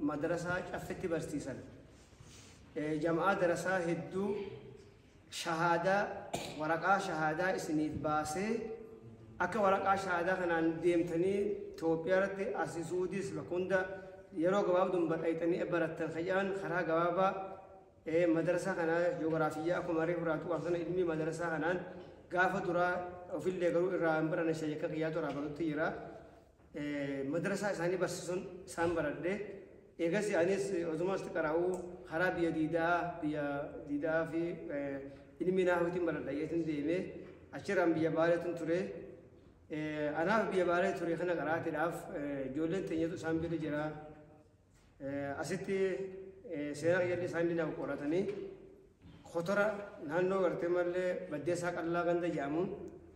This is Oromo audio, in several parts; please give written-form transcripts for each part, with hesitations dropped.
Madarasaa Caffetti barsiisan. Jama'aa darasaa hedduu shahaadaa, waraqaa shahaadaa isiniif baasee, akka waraqaa shahaadaa kanaan deemtanii Itoophiyaa irratti, asii Suudiis bakka hunda yeroo gabaabduun badhayxanii barattan kayyaan karaa gabaabaa madarasaa kanaa joogiraafiyyaa akkuma reefu irraa tuqan sana ilmi madarasaa kanaan gaafa duraa ofillee garuu irraa hin baranne, shayyakka kiyyaatu irraa barutti jira. Madarasaa isaanii barsiisuun isaan baradhee, eegas anis osuma asitti qaraa'uu karaa biyya diidaa, biyya diidaa fi ilmi naahuutiin baradha jeetiin deemee achirraan biyya Baaleetiin ture. Anaaf biyya Baalee ture kana qaraatiidhaaf ijoolleen teenyatu isaan bira jira. Asitti seenaa kiyyallee isaan dinaaf qoratanii Kotora naannoo gartee mallee Baddeessaa Qallaa ganda jedhamu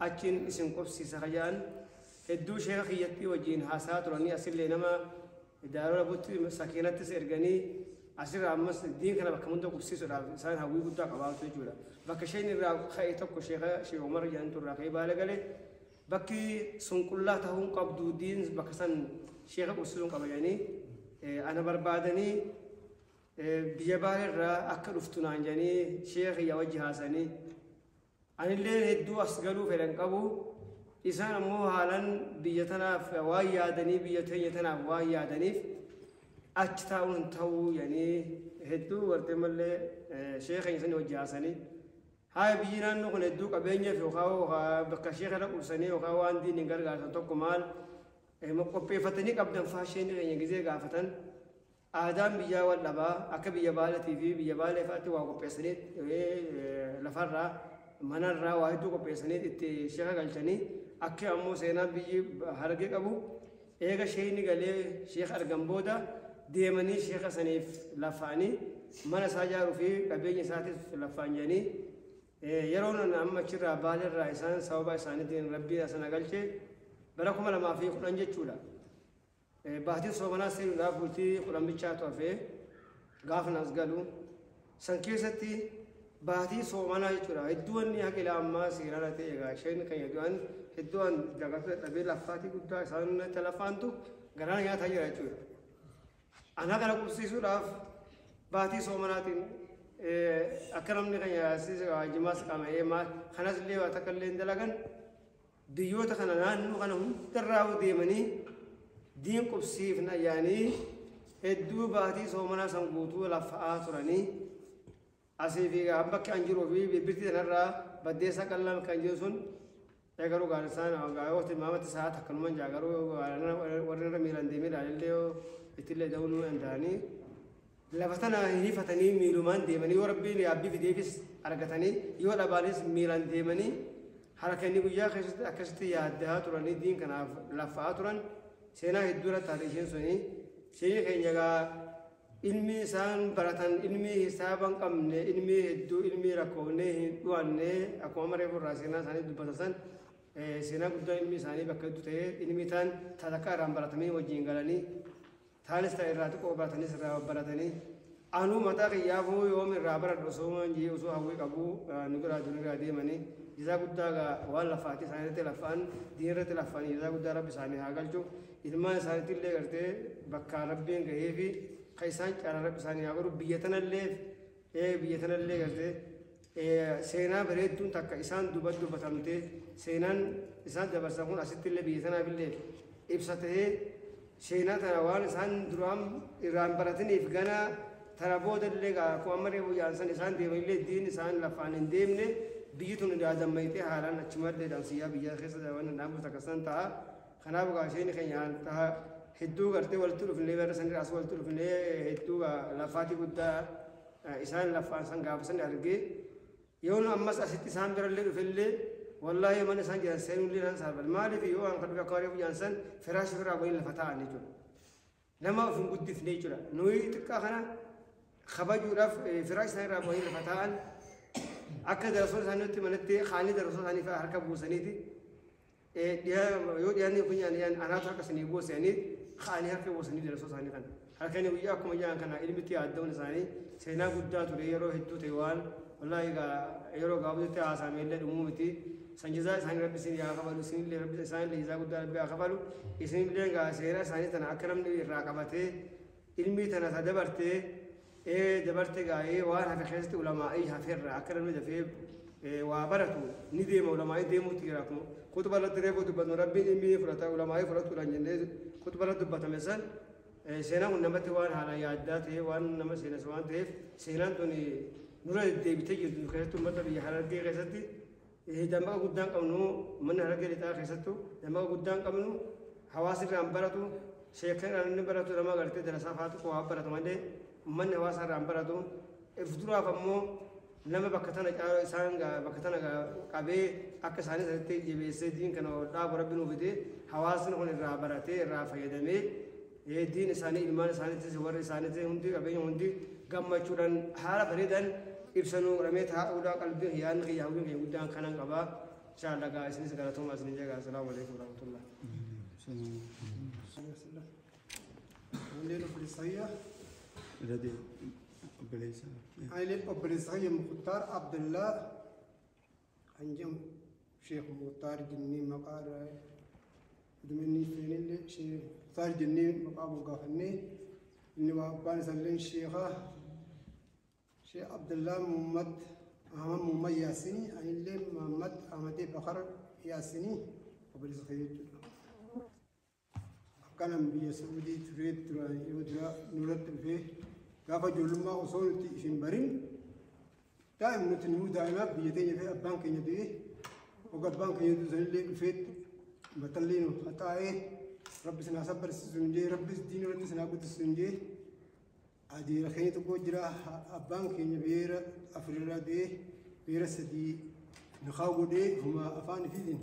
achiin isin qubsiisa kaja'an hedduu sheeka kiyyattii wajjiin haasaa turanii, asillee nama Daaroo Labuutti Sakiinattis erganii, asirraa ammas diin kana bakka hunda qubsiisuudhaaf isaan hawwii guddaa qabaatu jechuudha. Bakka isheen irraa ka'e tokko sheeka Sheekh Umar jedhamtu irraa ka'ee Baale gale, bakki sun qullaa ta'uu hin qabdu, diin bakka san sheeka qubsiisuun qaba jedhanii ana barbaadanii, biyya Baalee irraa akka dhuftu naan jedhanii sheeka kiyya wajji haasanii. Anillee hedduu as galuu fedhan qabu, isaan ammoo haalan biyya tanaaf waan yaadanii, biyya teenya tanaaf waan yaadaniif achi taa'uun hin ta'uu jedhanii hedduu gartee mallee sheeka keenya sanii wajji haasanii. Haaya, biyyi naannoo kun hedduu qabeenyaaf yookaan bakka sheeka irra qubsanii yookaan waan diin hin gargaarsan tokko maal qopheeffatanii qabdan faa isheen keenya gizee gaafatan, aadaan biyyaa wal dhabaa, akka biyya Baaleetii fi biyya Baalee fa'aatti waa qopheessanii, lafarraa manarraa waa hedduu qopheessanii itti sheeka galchanii, akka ammoo seenaan biyyi Harargee qabu eega sheekni galee sheeka argan booda deemanii sheeka saniif laffa'anii mana isaa ijaaruu fi qabeenya isaatiif laffa'an jedhanii. Yeroon amma achirraa Baaleerraa isaan sababa isaaniitiin Rabbiin asana galche bara 2010 jechuudha. Baatiin soomanaa seenuudhaaf bultii 10 bichaatu hafee gaafa as galu san keessatti baatii soomanaa jechuudha. Hedduu wanni haqila ammaa seeraan ta'e egaa isheen kan du'an hedduu an dagatu dadhabee laffaatii guddaa isaan laffaantu garaana nyaataa jira jechuudha. Ana kana qubsiisuudhaaf baatii soomanaatiin akka namni kan jimaas qama'ee kanas illee waa takka illee hin dalagan, biyyoota kana naannoo kana hundarraa deemanii diin qubsiifna yaanii hedduu baatii soomanaa san guutuu laffa'aa turanii, asii fi bakki an jiruu fi birbirtii sanarraa Baddeessaa Qallaan kan jiru sun garuu gaarisaan yoo tilmaamatti sa'a takkanuman jaa, garuu warri irra miilaan deemee ilaalillee ittillee da'uu nu danda'anii lafa tana hiifatanii miilumaan deemanii, yoo Rabbiin yaabbii fideefis argatanii, yoo dhabaanis miilaan deemanii halkanii guyyaa keessatti akkasitti yaaddaa turanii diin kanaaf laffa'aa turan. Seenaa hedduu irratti taate isheen suni. Isheen keenya egaa ilmi isaan baratan ilmi hisaaba hin qabne, ilmi hedduu, ilmi rakkoofnee hin dhu'anne, akkuma maree irraa seenaa isaanii dubbatan san seenaa guddaa ilmi isaanii bakka hedduu ta'ee ilmi taan takka irraan baratamanii wajjin galanii, taanis ta'e irraa xiqqoo baratanis irraa baratanii, anuu mataa kiyyaafuu yoom irraa baradhu osoo jee osoo hawwii qabu nu biraa duniyaa deemanii. Jazaa guddaa waan lafaati isaanii irratti lafaan diin irratti lafaan jazaa guddaa Rabbi isaanii haa galchu. Ilmaan isaaniitti illee gartee bakka Rabbiin gahee fi kan isaan caalan Rabbi isaanii haa godhu. Biyya tanallee, biyya tanallee gartee seenaa bareedduun takka isaan duba dubbatamtee, seenaan isaan dabarsan kun asitti illee biyya tanaaf illee ibsa ta'ee, seenaa tana waan isaan duraan irraan barataniif gana tana booda illee akkuma amma reefu yaansan isaan deeman illee diin isaan lafaan hin deemne, biyyi tun daadammayitee haalaan achumallee damsiyyaa biyya keessa waan dhaabu takka san ta'a. Kanaaf gaa isheen keenya ta'a hedduu gartee walitti dhufnee bara sanirraa as walitti dhufnee hedduu lafaatii guddaa isaan lafaan san gaafa san argee, yoon ammas asitti isaan birallee dhufellee wallaahi mana isaan jiran seenullee isaan saalfadha. Maaliif yoo an kan dhufe akka reefu jaansan firaasha ofirraa waliin lafa taa'an jechuudha. Nama of hin guddifne jechuudha. Nuyi xiqqaa kana kabajuudhaaf firaasha isaanii irraa bu'anii lafa taa'an, akka darasoota isaaniitti manatti kaanii darasoota isaanii harka buusaniiti. Yoo dhiyaanni kun nyaanni anaatu harka isinii buusanii kaanii harka buusanii darasoota isaanii kana. Halkanii guyyaa akkuma jaan kana ilmitti yaaddamuun isaanii seenaa guddaa ture yeroo hedduu ta'e, waan wallaahi yeroo gabaabdutti haasa'ame illee dhumuu miti. San jazaa isaanii Rabbi isin haa kafalu, isinillee Rabbi isaanillee jazaa guddaa Rabbi haa kafalu. Isinillee gaa seenaa isaanii tana akka namni irraa qabatee Ilmii tana ta dabartee dabarte gaa'ee waan hafe keessatti ulamaa'ii hafeerra akka namni dafee waa baratu ni deema ulamaa'ii deemuutti jira. Kutuba irratti reefu dubbannu rabbiin ilmii fudhata ulamaa'ii fudhatuudhaan jennee kutuba irratti dubbatame san seenaan kun namatti waan haala yaaddaa ta'e waan nama seenas waan ta'eef seenaan tun nurra deddeebitee jirtu keessattuu uummata biyya Harargee keessatti dammaqa guddaan qabnu manni Harargee lixaa keessattuu dammaqa guddaan qabnu hawaasni irraan baratu sheekan irraan inni baratu nama gartee darasaa faatu waa baratu malee manni hawaasa irraan baratu duraaf ammoo nama bakka tana isaan bakka tana qabee akka isaanii sanitti jabeessee diin kana dhaabu rabbi nuuf fide hawaasni kun irraa baratee irraa fayyadamee diin isaanii ilmaan isaaniitis warri isaaniitis hundi qabeenya hundi gammachuudhaan haala bareedan ibsanuu godhamee taa'uudhaa qalbii yaadni kiyya hawwiin kiyya guddaan kanan qabaa inshallah gaa isinis galatooma isinin jedha assalaamu alaikum warahmatullah. أنا أبليسية مختار عبد الله أنجم شيخ مختار جني مقار دمني فين اللي شيخ مختار جني مقام وقافني إني وأبان سلين شيخة شيخ عبد الله محمد أحمد محمد ياسيني أنا اللي محمد أحمد بخر ياسيني أبليسية كان بيا سعودي تريد يودرا نورت فيه gaafa ijoollummaa osoo nuti isin barin daa'im nuti nuu daa'ima biyya teenya fi abbaan keenya du'e oga abbaan keenya du'e sanillee dhufeetti matallee nu haxaa'ee rabbi sinaa sabbarsiisu hin jee rabbis diin irratti sinaa guddisu hin jee adeera keenya tokko jira abbaan keenya beera afurirraa du'e beera sadii niqaa godhee huma afaan ifiitiin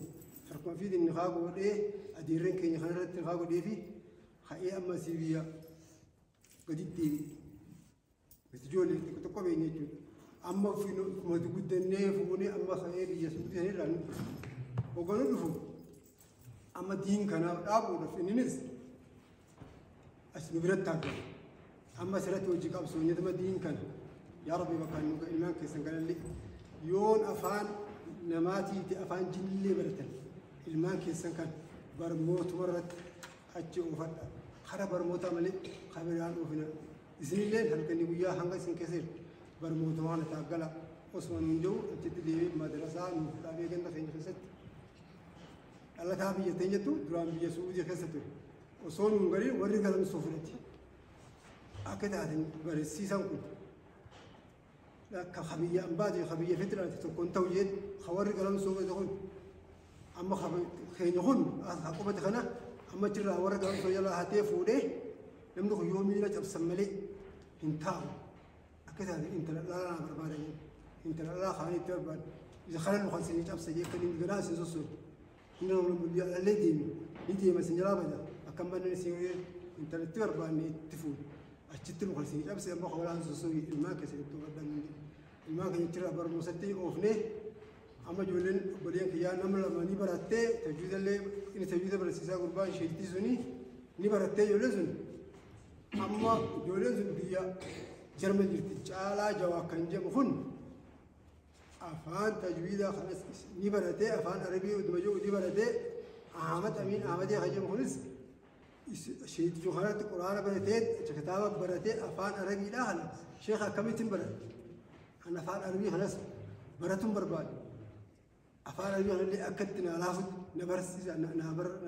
harkuma ifiitiin niqaa godhee adeerreen keenya kanarratti niqaa godhee fi ha'ee amma sii biyya gaditti deebi'e. Ijoollee xiqqoo tokko beekne jechuudha. Amma nuti guddannee fuunee amma ka'ee biyya Suudii sanirraa nu dhufu. Hogganuu dhufu amma diin kanaaf dhaabuudhaaf inninis as nu biratti argama. Amma asirratti hojii qabsoonyetuma diin kana yaa Rabbi bakka nu ilmaan keessan kanallee yoon afaan namaatiiti afaan jinnillee baratan ilmaan keessan kan barmootuma irratti achi oofadha. Kara barmootaa malee kabiraan oofina. Isinillee halkanii guyyaa hanga isin keessa jiru barmootuma kana taaggala osoo nuun jiru achitti deemee madrasaa nuuf dhaabee ganda keenya keessatti dhalataa biyya teenyattu duraan biyya Suudii keessa ture osoo nuun galiin warri galamsoo fudhate akka taateen barsiisan kun akka kabiyya ambaati kabiyya fitiraati tokkoon ta'u jeen warri galamsoo fudhate kun amma keenya kun qubate kana amma achirraa warra galamsoo jalaa hatee fuudhee namni kun yoo miila cabsan malee hin taa'u akka taate intala dhalaa naa barbaada jeen intala dhalaa kaanii itti barbaada isa kana nu kan isin cabsa jee akka inni ganaa isin sossoon inni namni guyyaa dhalee deemi ni deema isin jalaa bada akka manni isin intala itti barbaanne itti fuudhu achitti nu kan isin cabse amma kawalaan sossoon ilmaan keessa itti barbaaddan ilmaan keenya achirraa barnoosatti oofnee amma ijoolleen obboleen kiyyaa nama lama ni barattee tajuudallee inni tajuuda barsiisaa gurbaa isheetti suni ni barattee ijoolleen sun amma ijoolleen sun biyya Jarman jirti caalaa jawaa kan jedhamu kun afaan tajwiidaa kanas ni baratee afaan arabii utuma jiru ni baratee Ahmad Amiin Ahmadee kan jedhamu kunis sheetichu kanatti quraana baratee kitaaba baratee afaan arabiidhaa kana sheekha akkamittiin barate kan afaan arabii kanas baratuun barbaade afaan arabii kanallee akka itti naa laafutti na barsiisa na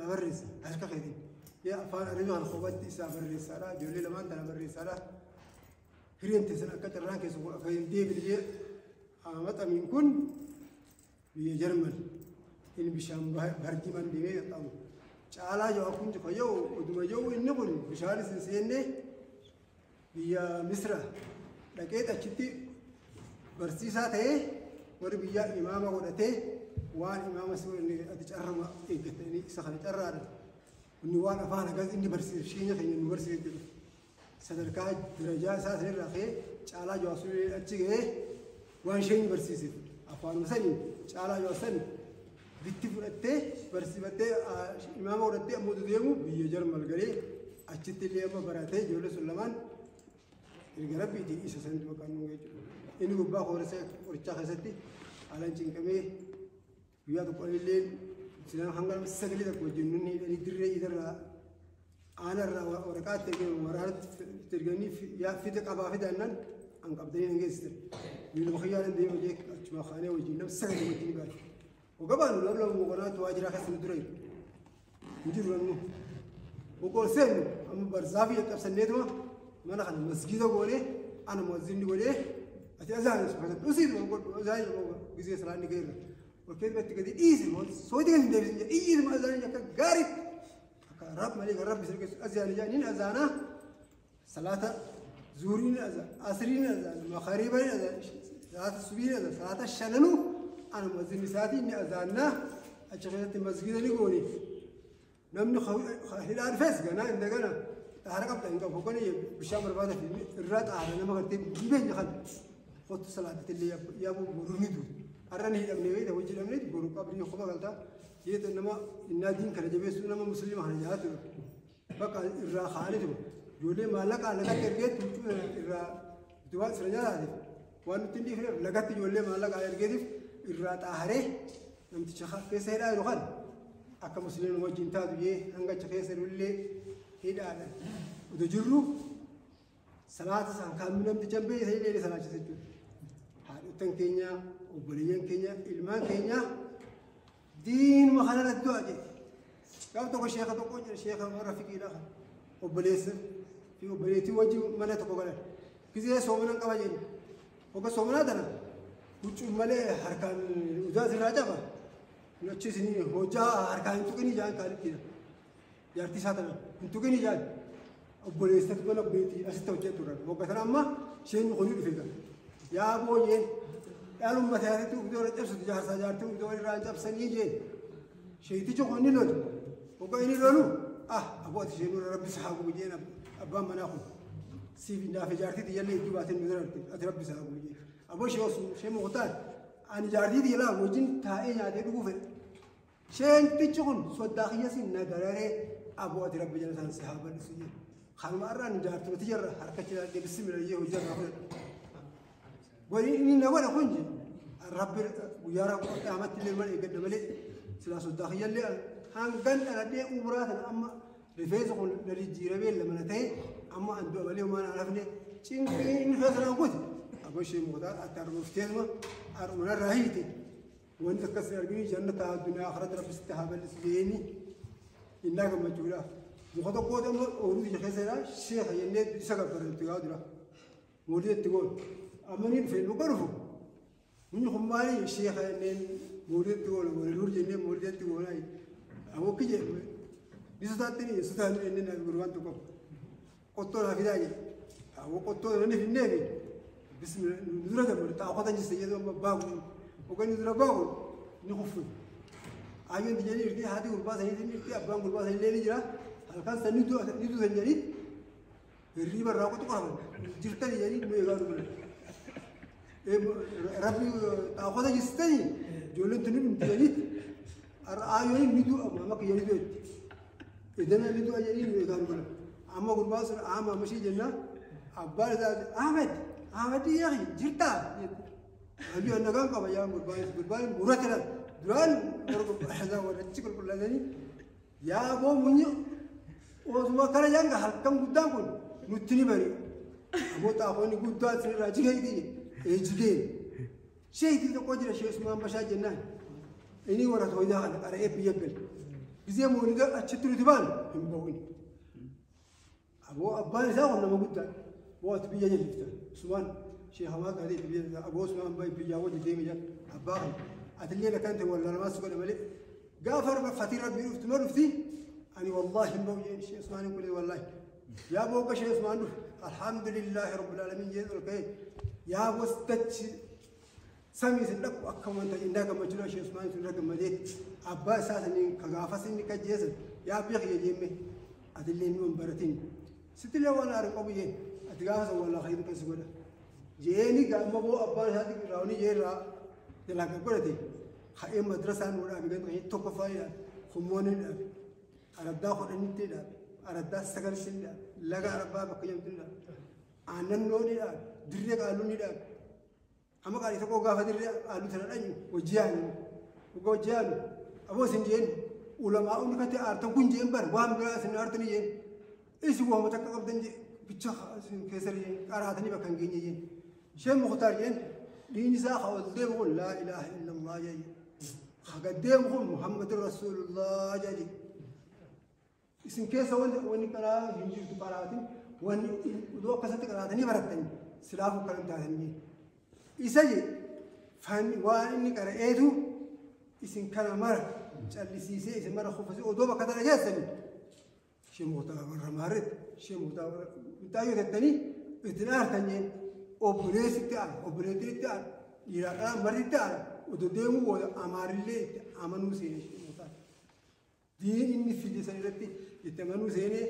barreessa harka keetiin yaa afaan arabii kana kophaatti isaa barreessaadha ijoollee lamaan tana barreessaadha hiriyeen teessan akka carraan keessa kun akka hin deebine jee Ahmad Amiin kun biyya Jarman inni bishaan barjiman deemee qaxxaamu caalaa jawaa kun fayyoo utuma jiru inni kun bishaanis hin seenne biyya Misra dhaqee achitti barsiisaa ta'ee warri biyyaa imaama godhatee waan imaama ati carrama eeggatanii isa kana carraadha. Inni waan afaan akkas inni barsiise sheenya keenya nu barsiise jedhu sadarkaa darajaa isaa sanirraa ka'ee caalaa jawaa sun achi ga'ee waan isheen barsiiseef afaanuma saniin caalaa jawaa san bitti fudhattee barsiifattee imaama godhattee ammoo deemu biyya Jarmal galee achitti illee amma baratee ijoollee sun lamaan erga rabbiitii isa sanatti maqaan nu jechuudha. Inni gubbaa qorichaa keessatti haalaan cinqamee guyyaa tokko illee sinaan hanga sagalee tokko wajjin nunni hidhanii dirree idarraa Aanarraa waraqaa itti erganii waraanatti itti erganii yaa fide qabaa fide annan an qabdanii nan geessitan. Miiluma kiyyaan deema jee achuma kaanee wajjin nama sagal wajjin baane. Hogabaan lama moqonaatu waajiraa keessa nu dura jiru. Hin jiru namnu. Ogoon seennu amma barzaafii caccabsanneetuma mana kana masgiida goonee ana muazzinni godhee ati azaan sufatan usiitu godhu azaan gisee salaanni ga'eerra. Ol keessatti gadi dhiise sooti gadi hin deebisin jedhe iyyiituma azaan akka gaariitti akka rab malee kan rabbi sirgeessu azaan jedhaniin azaanaa salaata zuuriin azaan asriin azaan makariibaan azaan salaata subiin azaan salaata shananuu ana muazzinni isaatii inni azaannaa achi keessatti masgiida ni goone. Namni hidhaa dhufes ganaa hin dagana xaara qabda hin qabu hoggana bishaan barbaada fi irraa xaara nama gartee hin beekne kan kottu salaatatti illee yaabuu boruu ni duutu. Har'a ni hidhamne beekta hojii hidhamne boru qabrii qofa galtaa jeeta nama innaa diin kana jabeessuu nama musliima kana jaalatu bakka irraa kaa'anii tuma ijoollee maallaqaa lagatti ergeetti huccuu irraa utubaa sira nyaataatiif waan nutti hin dhiifneef lagatti ijoollee maallaqaa ergeetiif irraa xaaharee namticha keessa hidhaa jiru kan akka musliimni wajjin taatu jee hanga achi keessa jirullee hidhaadha. Utuu jirru salaata isaan kaan namticha hin beekne illee salaachisa jechuudha. Haadhotan keenya, obboleeyyan keenya, ilmaan keenya diinuma kanarratti du'a jedhe. Gaaf tokko sheeka tokko jira sheeka warra fiqiidha kan obboleessa fi obboleettii wajjin mana tokko galan. Gisee soomanan qaba jenni. Hogga soomanaa tana huccuu malee harkaan udaa sirraa caba. Achi isinii hojjaa harkaan hin tuqinii jaan kaalittiidha. Jaartii isaa tana hin tuqinii jaan obboleessatti mana obboleettii asitti hojjetu turan. Hogga tana amma isheen kun dhufe kan. Yaa booyyeen dhaalumma taatee utuu irra cabsitu jaarsaa jaartii utuu irraa cabsanii jeen. Sheetichi kun ni lolu. Hogga inni lolu ah aboo ati isheen irra rabbi isaa gubu jeen abbaan manaa kun. Siif naafe jaartii xiyyallee iddoo baatee nu dararte ati rabbi isaa gubu jeen. Aboo ishee osoo ishee mukutaan ani jaartii xiyyalaa wajjin taa'ee nyaatee dhuguu fedha. Sheentichi kun soddaa kiyyasiin na dararee aboo ati rabbi jala isaan si haa bal'isu jeen. Kanuma irraan jaartumati jarra harka jira bismillah hojii irraa fudhadha. Wani inni na godha kun rabbi guyyaa rakkoo qaamatti illee mana eeggadha malee silaa soddaa kiyyallee hangan dhaladhee umuraa tana amma rifeensa kun na jijjiiramee lama na ta'e amma an du'a malee homaa na hafne cinqii inni keessa naan kuti. Aboo ishee mukutaa ati harmufteetuma harmanarraa hiite. Wanti akkas arginu jannata addunyaa akhiratti rabbi sitti haa bal'isu jeeni innaa gammachuudhaaf. Muka tokkootu amma ooyiruu ija keessa jira sheeka jennee isa gabbarantu yaa dura. Moolii itti goonu. Amma ni dhufe muka dhufu. Munyi kun maali sheeka jenneen moolii itti goonu waliluur jennee moolii itti goonaa. Ammoo kiyye ni sodaatti ni sodaanni jennee naaf gurbaan tokko. Qottoo naa fidaa jedhe. Ammoo qottoo namni finneefi bismillah nu dura gammadu xaaqota jisse jedhu amma baaku. Hogganni dura baaku ni kuffe. Ayyoon tijjanii jirti haati gurbaa sanii jirti abbaan gurbaa sanii illee ni jira. Halkan san ni duutan jedhanii hirriiba irraa qotu qoraman jirtanii jedhanii nu eegaa nu bulan. Rabbi xaaqota jistanii ijoolleen tuni dhumti jedhanii har'a ayyoon ni du'a amma kiyya ni du'etti. Idana ni du'a jedhanii nu eegaa nu bulan. Amma gurbaan sun amma amashii jenna abbaan isaa Ahmed Ahmed yaa jirtaa Ayyoon nagaan qaba yaa gurbaan gurbaan murate lan duraan warra achi qulqulleessanii yaa boo munyi osuma kana janga halkan guddaan kun nutti ni bari. Aboo xaafoonni guddaan sirraa jigeeti ee jigeen. Sheetii tokko jira shee Usmaan Bashaa jennaan. Inni warra tooyidaa kana qara'ee biyya gale. Gisee moolida achitti nuti baanu hin ba'uun. Aboo abbaan isaa kun nama guddaa. Boo ati biyya jallifta. Usmaan shee hamaa qaadee biyya aboo Usmaan biyyaa wajji deeme jira. Abbaa kana. Atillee lakkan ta'e wallaalamaas godhe malee. Gaafa fatii rabbii dhuftu ma dhufti أنا والله موجود شيخ عثمان يقول والله يا أبو شيخ عثمان الحمد لله رب العالمين جزاك الله يا أبو استج سامي سلك أكمل أنت إنك مجنون شيخ عثمان سلك مديت أبا أساسا كغافة سنك جيسا يا بيخ يا جيمي أدلني من برتين ستة وأنا أعرف أبوي أتغافة ولا خير كسبنا جيني قام أبو أبا هذا راوني جيرا دلك قلتي خير مدرسة نورا بيجن خير توقفايا خمونين araddaa kudhanitti dhaabe araddaa sagalitti dhaabe laga arabbaa bakka jedhamtu dhaabe aannannoo ni dhaabe dirree qaalluu ni dhaabe amma qaalii tokko gaafa dirree qaalluu sana dhanyu hojii yaanu dhuga hojii yaanu aboo isin jeen ulamaa'uun kate aartan kun jeen bar waan biraa isin aartanii jeen Isin waama takka qabdan bicha keessa qaraatanii bakka hin geenye jeen. Shee Mukhtaar jeen diin isaa ka ol deemu kun laa ilaaha illallah jee. Ka gad deemu kun Muhammadun Rasuulullah jee. Isin keessa wanni qaraa hin jirtu qaraatin wanni odoo akkasatti qaraatanii barattanii silaafuu kan hin taatanii. Isa jee waan inni qara'eetu isin kana mara callisiisee isin mara kuffisee odoo bakka tana geessanii shee Mukhtaar warra maarretti shee Mukhtaar warra mixaayyoo tettanii ittiin aartan jeen obboleessitti aara obboleettiitti aara dhiiraa dhalaa martitti aara odoo deemuu booda amaarillee itti amanuu seenee shee Mukhtaar. Diin inni fide san irratti itti amanuu seenee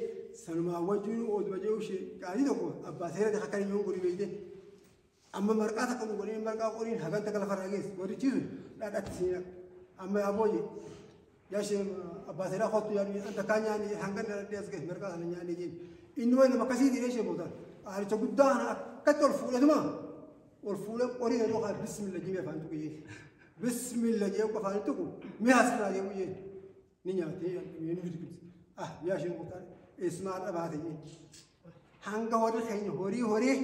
sanumaa wajjin oduma jedhu ishee qaalii tokko abbaa seera takka kan hin godhi beeyte. Amma marqaa takka nu godhee marqaa qoriin hagan takka lafarraa geesse warichiisu dhadhaatti siin amma yaa booje yaa ishee abbaa seeraa kottu yaa takkaa nyaanne hangan dhadhee as geesse marqaa sana nyaanne jeen. Inni wayi nama akkasii diree ishee booda aaricha guddaa kana akkatti ol fuudhetuma ol fuudhee qorii yeroo kaa bismilla jimee afaan tuqu jee bismilla jee afaan tuqu mi'a asirraa jee jee ni nyaatee ni biqilche ah yaa ishee booda eessumaa har'a baate jee hanga horii keenya horii horii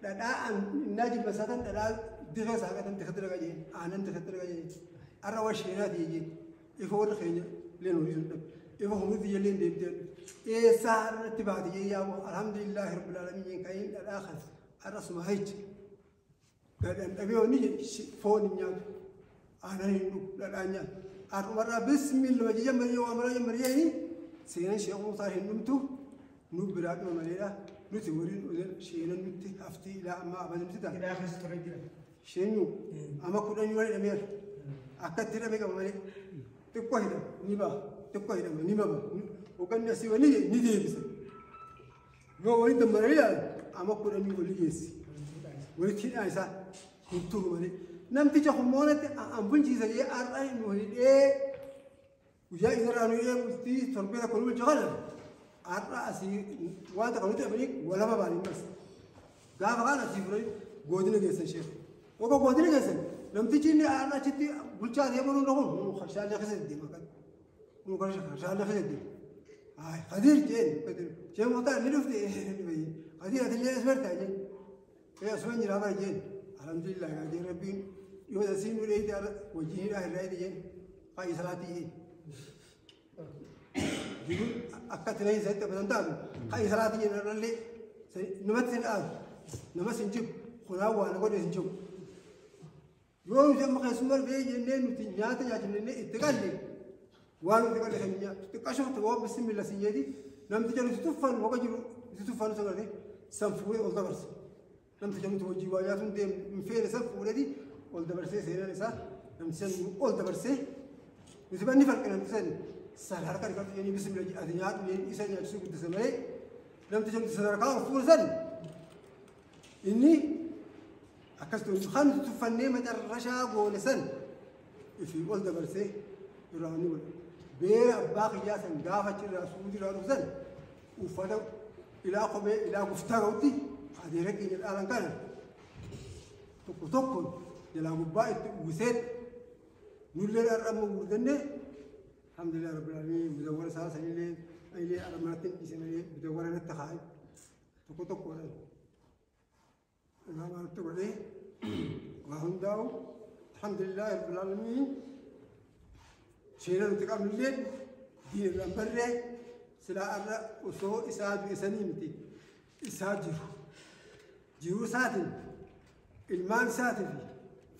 dhadhaa innaa jilba isaatan dhadhaa dirree isaa qatan dirree dirree jee aannan dirree dirree jee har'a waa sheenaati jee ifa warri keenya leen horii sun dhabe ifa humni leen deemtee eessaa har'atti baate jee yaa alhamdulillahi rabbil alamin jeen ka'iin dhadhaa kan har'a suma hichi gadhaan dhabee wanni foon hin nyaatu aannan hin dhugu dhadhaa nyaatu har'umarraa bismillah jee jammarii waa maraa jammarii jee seenan sheekh Mukhtaar hin dhumtu nu biraa dhuma maleedha nuti waliin sheenan nutti haftii ilaa ammaa abadumti ta'a. Hidhaa keessa ture jira. Sheenyu amma kudhan yoo hidhameera akka itti hidhame qaba malee xiqqoo hidhama ni ba'a xiqqoo hidhama ni ba'a hogganni asii walii ni deebisa. Yoo walitti dammaranii ilaalu amma kudhanii walii geessi walitti hidhaan isaa hin turu malee namticha humnoonatti an bulchiisa jee har'a nu hidhee guyyaa isarraa nu hidhee bultii torbee tokko nu bulchu kana har'a asii waan takka nuti dhabanii walaba baanii mas gaafa kaan asii furanii godina geessan sheekh oga godina geessan namtichi inni har'a achitti bulchaa ta'ee boruun dhaquun nu karshaalee keessa deema kan nu karshaalee keessa deema ay Khadiir jeen Khadiir shee Mukhtaar ni dhufte Khadiir ati illee as bartaa jeen ee asuman jiraa bara jeen alhamdulillah jeen rabbiin yoo asiin nu dheeyte har'a wajjin hidhaa irraa jeen qaayii salaatii jeen jiruun akka ati nahii isatti taphatan taatu qaayii salaatii jeen irrallee namatti sin dhaabu namas hin jibu kunaa waan godhe hin jibu yoo nuti amma keessummaa dhufee jennee nuti nyaata nyaachifnee itti qalle waan nuti qalle kan nyaatu xiqqashoo waa bismilla sin jedhi namticha nuti tuffan hoga jiru nuti tuffan san gartee san fuudhee ol dabarsa namticha nuti hojii waa nyaatu hin deemne hin feene san fuudheeti ol dabarsee seenaan isaa namticha nu ol dabarsee nuti banni falqe namticha san harka dhiqatu jedhanii bismilla ati nyaatu isa nyaachisuu guddisa malee namticha nuti sadarkaa ol fuudhe san inni akkas ta'u kan nuti tuffannee macarrashaa goone san ifii ol dabarsee irraa ni godha. Beera abbaa kiyyaa san gaafa achirraa suudirraa dhufu san uffata ilaa kophee ilaa guftaa ga'utti adeera keenya dhaalan kana tokko tokko jalaa gubbaa itti uwwisee nullee har'a amma guuttannee alhamdulillah rabbil alamin mudawwara isaa sanillee illee har'a manatti hin dhiise malee mudawwara natti kaa'e tokko tokkodhaan irraa manatti godhee waa hundaa'u alhamdulillah rabbil alamin seenaa nuti qabnullee diin irraan barree silaa har'a osoo isaa du'e sanii miti isaa jiru jiruu isaatiin ilmaan isaatii fi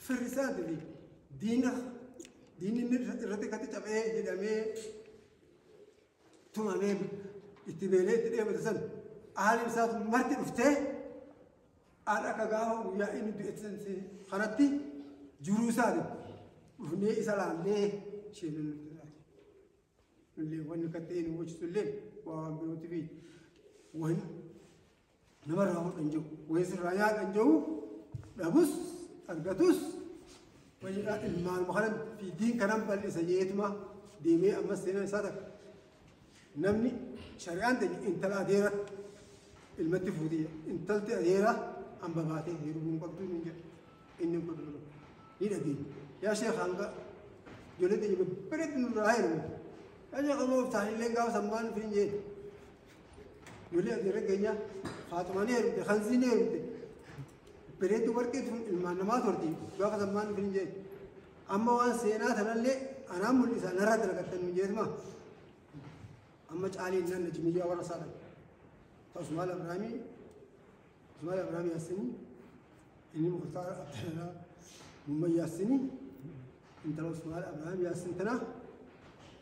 firri isaatii fi diina diinni inni irratti akkatti cabee hidhamee tumamee itti beelee itti dheebate san haalli isaatu marti dhuftee haadha akka gaafa guyyaa inni du'e san kanatti jiruu isaatiin dhufnee isa laallee isheen nutti taate. Illee wanni akka ta'e nu hojjetu illee waa waan birootti fi waan namarraa hodhan jiru wayi sirraa nyaadhan jiru dhabus argatus wayidhaa ilmaanuma kanan fi diin kanan bal'isa jeetuma deemee ammas seenaan isaa takka namni shari'aan ta'e intala adeera ilmatti fuutee intalti adeera hamba baatee heerumuu hin qabdu hin jedhu inni hin qabdu ni dhageenya yaa sheekh hanga ijoollee teenya babbareetti nurraa heerumu yaa sheekh amma of taanillee gaafa sammaan fin jeen Ijoollee adeera keenya Faaxumaa ni heerumte, Hanzii ni heerumte. Bareedduu warqee ilmaan namaa turti gaafa sammaan dhufin jee. Amma waan seenaa tanallee anaan mul'isa narraa dalagattan nu jeetuma. Amma caaliin nan najmiyyaa warra isaa dhabe. Ta Usmaan Abrahaamii Usmaan Abrahaamii Yaasinii inni Muktaar Abdallaa Muhammad Yaasinii intala Usmaan Abrahaam Yaasin tana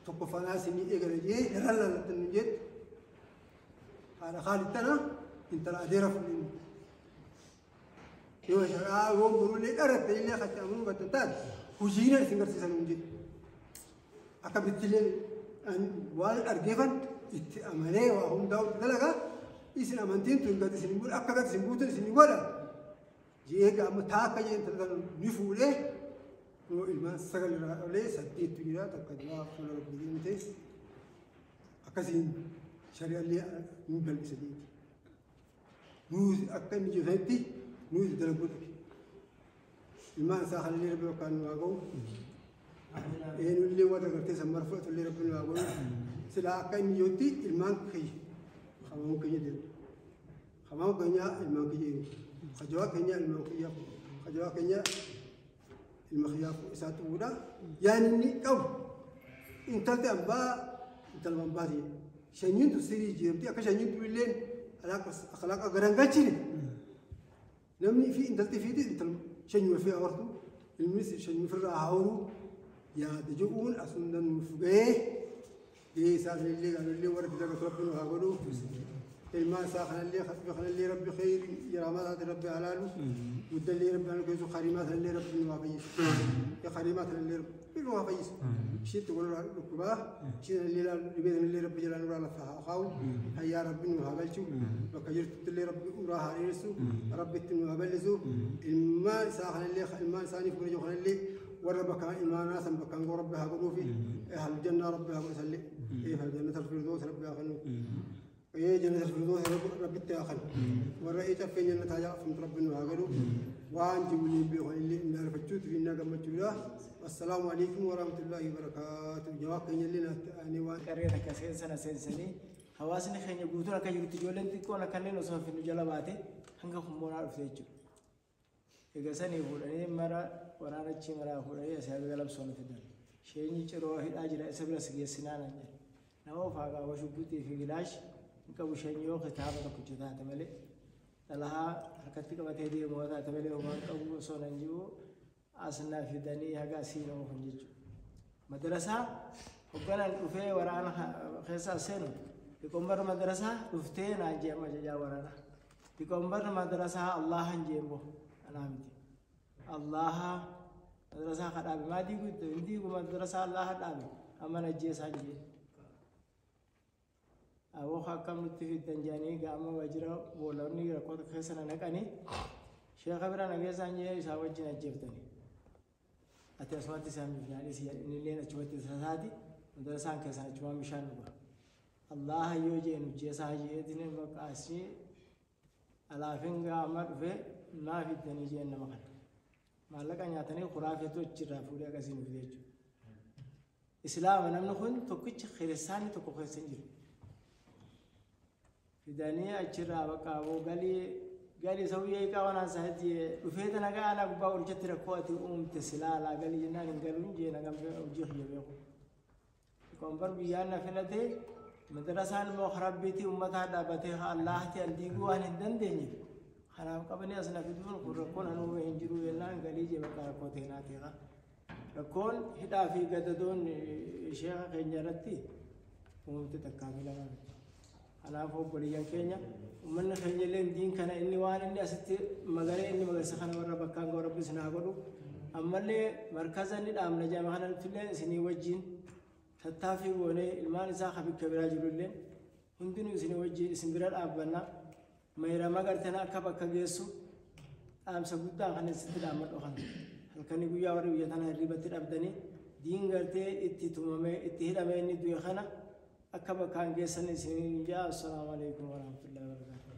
tokkoffaa Yaasinii eegale jee narraa laallattan nu jeetti. Haadha Khaalid tana intala adeera fuudhin. Yoo sharaa yoon boruullee dharatte illee katti amanuu batte taate hojiina isin garsiisan hin jedhu. Akka bittilee waan argeefan itti amanee waa hundaa'u dalagaa isin amantiin tun gadi isin godha akka gadi isin buutu isin godha. Jee amma taakka jee intala kana ni fuudhee yoo ilmaan 9 irraa dhalee 8 jira takka duraa fuula rabbii deemte akkasiin shari'allee ni bal'isa jeeti. Nuti akka inni jiru nuti dalaguu dhabe. Ilmaan isaa kanallee rabbi bakkaan nu haa ga'u. Eenyullee warra gartee san mara fudhatullee rabbi nu haa godhu. Silaa akka inni jirutti ilmaan kiyya qabamuun keenya deemu. Qabamuun keenya ilmaan kiyya deemu. Kajawaa keenya ilmaan kiyya kajawaa keenya ilma kiyyaa isaatti fuudha. Yaani inni qabu intalti abbaa intalma abbaati. Shanyiin tu sirii jeemti akka shanyiin tu illeen akhlaaqa garangalchine. Namni fi intalti fiiti intalma shanyuma fi awartu ilmis shanyuma firraa haa horu yaada jedhuun asuma nuuf ga'ee gahee isaa kanallee kanallee warra dalagatu rabbi nu haa godhu. Ilmaan isaa kanallee kanallee rabbi khayri yeraamaa isaati rabbi haa laalu. Guddallee rabbi haa keessu khariimaa sanallee rabbi nu haa fayyisu. Khariimaa sanallee rabbi nu haa fayyisu. Ishiitti walirraa dhukkubaa ishii sanallee laalu dhibee sanallee rabbi jalaa nurraa lafa haa kaa'u. Hayyaa rabbi nu haa galchu. Bakka jirtuttillee rabbi umraa haa dheeressu. Rabbi itti nu haa bal'isu. Ilmaan isaa kanallee ilmaan isaaniif mana jiru kanallee warra bakka imaanaa san bakkaan ga'u rabbi haa godhuufi. Ahlu jannaa rabbi haa godhu sallee. Eefa jannatal firdoos rabbi haa kennu. Jannatal firdoos rabbitti haa kennu. Warra caffee jannataa jaafamtu rabbi nu haa godhu. Waan jibuliin beekan illee inni arfachuutu fi inni gammachuudha. Assalaamu alaikum warahmatullaahi wabarakaatuh. Jawaab keenya illee naatti aanee waan. Qarree takka seensana seensanii hawaasni keenya guutuun akka jirutti ijoolleen xiqqoon akka illee osoo hin finnu jala baate hanga kummoonaa dhufte jechuudha. Egaa sanii fuudhanii mara waraanachi maraa fuudhanii asii haga galamsoon fidan. Sheenyi ciroo hidhaa jira isa bira si geessinaa naan jedhe. Nama ofaa qaaba shugguxii fi gilaash hin qabu sheenyi yoo kitaaba tokkicha taate malee dhalahaa harkatti qabatee deemu yoo taate malee homaa hin qabu osoo nan jiru as na fidanii haga asii nama kun jechuudha. Madarasaa hogganaan dhufee waraana keessa as seenu liqoombarra madarasaa dhuftee naan jee amma ajajaa waraana. Liqoombarra madarasaa Allahan jeen boo anaa miti. Allaha madrasaa kadhaabe maa diigu hin diigu madrasaa Allaha dhaabe amma najjeesaa jee. Aboo akkam nutti fiddan jedhanii gaama waajjira boolonni rakkoo keessa na naqanii sheeka bira na geessaan jee isaa wajjin ajjeeftanii. Ati asumatti isaan bifnaanis inni illee achumatti isa isaati madrasaan keessan achumaan bishaan dhuga. Allaha yoo jee nu jeesaa jeetiin bakka asii alaafin gaama dhufee maa fiddanii jeen nama kana. Maallaqa nyaatanii khuraafeetu achirraa fuudhee akkasiin fide jechuudha. Islaama namni kun tokkichi kiristaanni tokko keessa hin jiru. Fidanii achirraa bakka aboo galii galii sawyee hiikaa waan haasa'etti dhufee tana gaana gubbaa olchatti rakkoo ati uumte silaalaa galii jennaan hin galuun jee nagaan hojii kiyya beeku. Qombar biyyaan na filatee madrasaan immoo rabbiitii uummataa dhaabbatee Allahatti an diiguu waan hin dandeenyeef kanaaf qabanii as na fiduun kun rakkoon an uume hin jiru jennaan galii jee bakka rakkoo teenaa teeqa. Rakkoon hidhaa fi gadadoon sheeka keenya irratti uumte takkaa fi lama miti. Kanaaf obboleeyyan keenya uummanni keenya illee diin kana inni waan inni asitti magaree inni magarsa kana warra bakkaan ga'u rabbi isin haa godhu. Ammallee markaza inni dhaabna jedhame kanatti illee isinii wajjin tattaaffii goonee ilmaan isaa ka bikka biraa jiru illee hundinuu isinii wajjin isin bira dhaabbanna. Mayrama gartana akka bakka geessu dhaamsa guddaa kan isitti dhaammadhu kana. Halkanii guyyaa warri biyya tana hirribatti dhabdanii diin gartee itti tumamee itti hidhamee inni du'e kana akka bakkaan geessan isiniin jaa. Assalaamu alaikum warahmatullahi wabarakatuh.